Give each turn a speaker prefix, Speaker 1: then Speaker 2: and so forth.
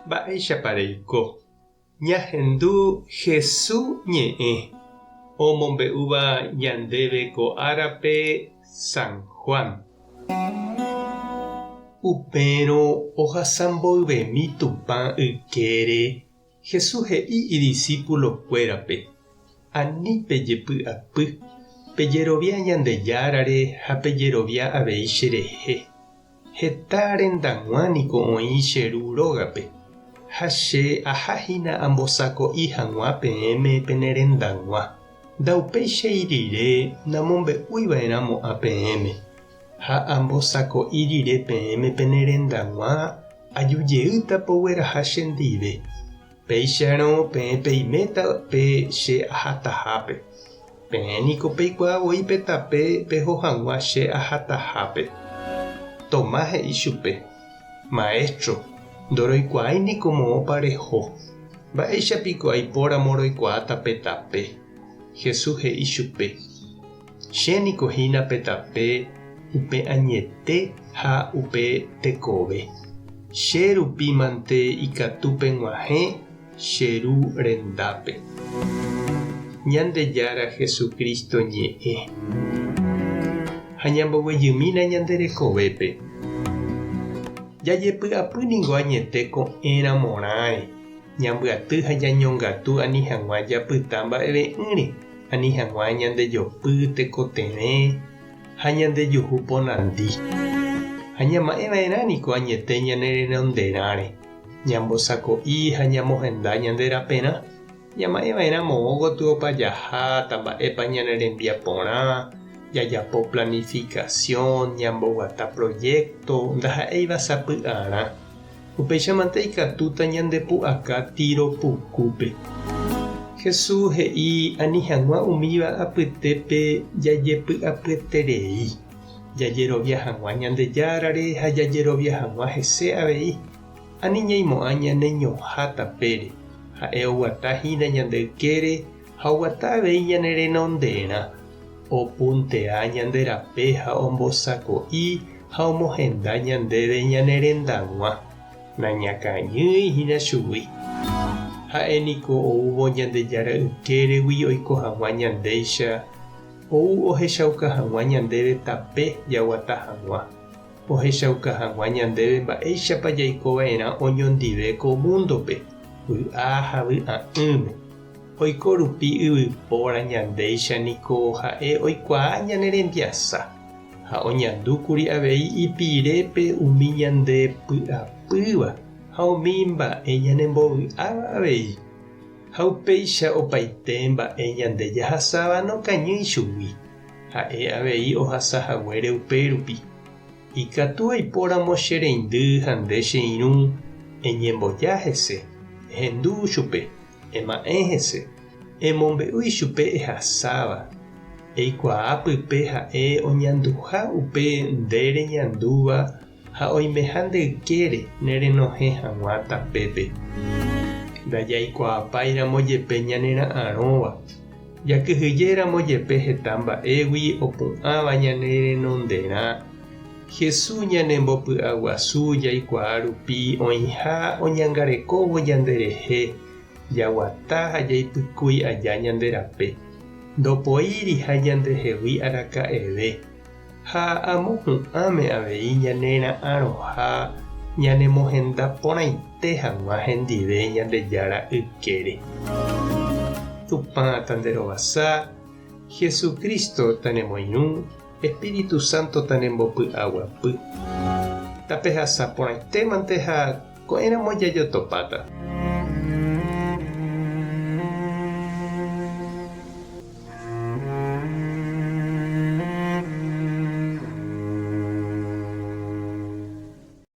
Speaker 1: Mba'éichapa reiko? Ñahendu Hesu ñe'ẽ omombe'úva ñandéve ko árape San Juan. Upérõ ohasa mboyvemi Tupã ykére, Jesús he'i idisípulokuérape, Ani pejepy'apy, pejerovia Ñandejárare ha pejerovia avei cherehe. Heta rendag̃ua niko oĩ che Ru rógape, ha che aha hína ambosako'i hag̃ua peẽme pene rendag̃ua. Ndaupéichai rire namombe'úi va'erã mo'ã peẽme, ha ambosako'i rire peẽme pene rendag̃ua aju jeýta pogueraha chendive. Péicharõ peẽ peiméta pe che ahatahápe. Peẽ niko peikuaa voi pe tape peho hag̃ua che ahatahápe. Tomás he'i chupe, Maestro, ndoroikuaái niko moõpa reho. Mba'éicha piko aipóramo roikuaáta pe tape? Jesús he'i chupe, Che niko hína pe tape, upe añete ha upe tekove. Che rupi mante ikatu peg̃uahẽ che Ru rendápe. Ñandejára Jesucristo ñe'ẽ. Ha ñamboguejymína ñande rekovépe. Jajepy'apy ningo añete ko'ẽramorãre, ñambyaty ha ñañongatu ani hag̃ua japyta mba'eve'ỹre, ani hag̃ua ñandejopy tekotevẽ ha ñandejuhu ponandi. Ha ñama'ẽva'erã niko añete ñane renonderãre. Ñambosako'i ha ñamohenda ñande raperã, ñama'ẽva'erã moõ gotyopa jaháta mba'épa ñane rembiaporã, jajapo planificación, ñamboguata proyecto ndaha'éiva sapy'arã. Upéichamante ikatúta ñandepu'aka tiro pukúpe. Jesús he'i ani hag̃ua umíva apytépe jajepy'apyeterei, jajerovia hag̃ua Ñandejárare ha jajerovia hag̃ua hese avei. Ani ñaimo'ã ñane ñoha tapére, ha'e oguata hína ñande ykére ha oguata avei ñane renonderã, opuntea ñande rape ha ombosako'i ha omohenda ñandéve ñane rendag̃ua, nañakañýi hína chugui. Ha'e niko oúvo Ñandejára ykéregui oiko hag̃ua ñandéicha, ou ohechauka hag̃ua ñandéve tape jaguata hag̃ua. Ohechauka hag̃ua ñandéve mba'éichapa jaiko va'erã oñondive ko múndope, vy'a ha vy'a'ỹme. Oiko rupi yvypóra ñandéicha niko ha'e oikuaa ñane rembiasa, ha oñandúkuri avei ipirépe umi ñande py'apýva ha umi mba'e ñanembovy'áva avei. Ha upéicha opaite mba'e ñande jahasáva nokañýi chugui. Ha'e avei ohasa haguére upérupi. Ikatu aipóramo che reindy ha nde che irũ, eñemboja hese, ehendu chupe, ema'ẽ hese, emombe'u ichupe ehasáva, eikuaa pype ha'e oñanduha upe nde reñandúva ha oimeha nde ykére ne renohẽ hag̃ua tapépe. Ndajaikuaapáiramo jepe ñanera'arõva, jakyhyjéramo jepe heta mba'égui opu'ãva ñane renonderã, Jesús ñanembopy'aguasu jaikuaa rupi oĩha oñangarekóvo ñanderehe jaguata ha jaipykúi aja ñande rape, ndopoíriha ñandehegui araka'eve. Ha amo hu'ãme avei ñane ra'arõha ñanemohenda porãite hag̃ua hendive Ñandejára ykére. Tupã tanderovasa, Jesucristo tanemoirũ, Espíritu Santo tanembopy'aguapy. Tapehasa porãitémante ha ko'ẽramo jajotopáta.